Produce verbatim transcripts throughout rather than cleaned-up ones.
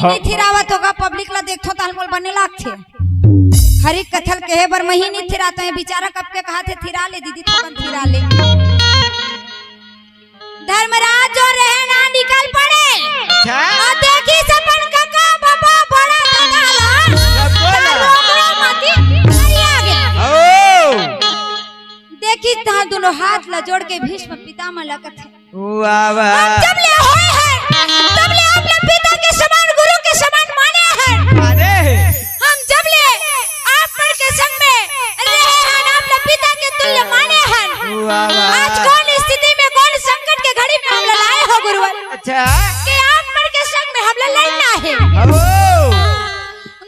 नहीं थिरावत होगा, पब्लिक ला देखथो तहन मोल बने लागथे। हरिक कथल कहे बर मही नहीं थिरात हे, बेचारा कब के कहा थे थिरा ले दीदी, थोकन थिरा ले। धर्मराज जो रहे ना निकल पड़े। अच्छा। अउ देखिस अपन कका बाबा बड़ा दादा ला। सब बोला। रोकड़े मती हरिया गे। ओ। देखिस तहाँ दुनों हाथ ला जोड़ के भीष्म पितामह ला कथे। वाह, वाह। हम जब ले होय हन, तब ले अपने पिता के समान, गुरु के समान माने हन। अरे। हम जब ले आप मन के संग में रहे हन, अपने पिता के तुल्य माने हन। वाह, वाह। आज कौन स्थिति में, कौन संकट के घड़ी में हमला लाए हो गुरुवर, अच्छा। कि आप मन के संग में हमला लड़ना हे। ओ।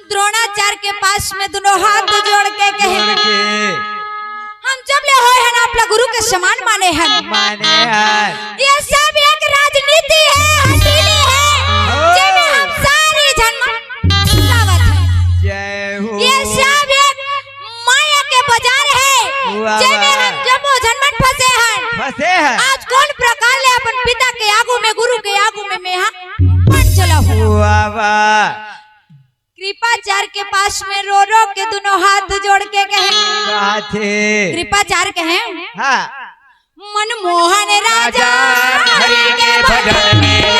द्रोणाचार्य के पास में दुनों हाथ जोड़ के कहे, जोड़ के। हम जब ले होय हन, आपला गुरु के समान माने हन। माने हन। ये सब एक राजनीति हे, हथेली हे, हाँ। जेमे हम सारे झन मन फंसावत हन। जय हो। ये सब एक माया के बाजार हे, वाह, जेमे वाह। हम जम्मो झन मन फंसे हन। फंसे हन। आज कौन प्रकार ले अपन पिता के आगू में, गुरु के आगू में मेहा मन चला हो। वाह, वाह। कृपाचार्य के पास में रो रो के दुनों हाथ जोड़ के कहे, कहा थे। कृपाचार्य कहे, हाँ। मनमोहन राजा राजा हरि के भजन में